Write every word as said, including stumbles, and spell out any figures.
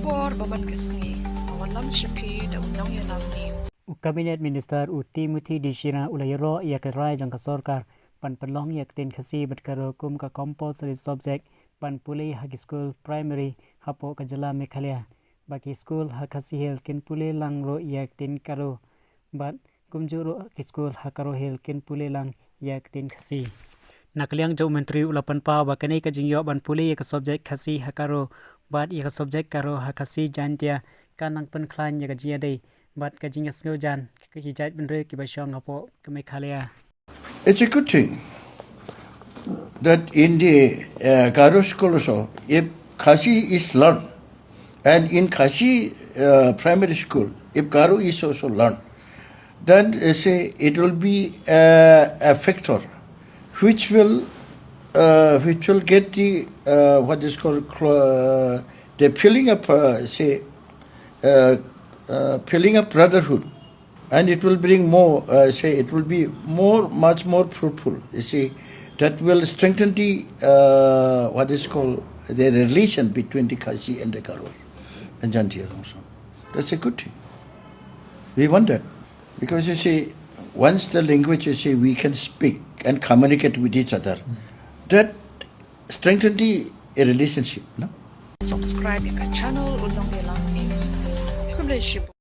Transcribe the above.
Por ba man ka sngi, ba wan lam sha phi da u nongïalam news. U Cabinet Minister u Timothy D Shira u la ïaroh ïa ka rai jong ka sorkar ban pynlong ïa ka ktien Khasi bad Garo kum ka compulsory subject ban pule ha ki skul primary hapoh ka jylla Meghalaya. Ba ki skul ha Khasi Hills kin pule lang ruh ïa ka ktien Garo bad kumjuh ruh ki skul ha Garo Hills kin pule lang ïa ka ktien Khasi. Na ka liang jong u Myntri u la pynpaw ba kane ka jingïoh ban pule ïa ka subject Khasi ha Garo bad ïa ka subject Garo ha Khasi Jaintia ka nang pynkhlaiñ ïa ka jingïadei bad ka jingïasngewjan ka ki jaitbynriew kiba shong hapoh ka Meghalaya. It's a good thing that in the uh, Garo school also, if Khasi is learned, and in Khasi uh, primary school, if Garo is also learned, then uh, say it will be a, a factor which will uh, which will get the uh, what is called cl- uh, the feeling of uh, say uh, uh, feeling of brotherhood, and it will bring more uh, say it will be more much more fruitful, you see, that will strengthen the uh, what is called the relation between the Khasi and the Garo and Jaintia also. That's a good thing. We want that because, you see, once the language, you see, we can speak and communicate with each other, that strengthen the relationship, no? Subscribe ïa ka channel u nongïalam news. Khublei shibun.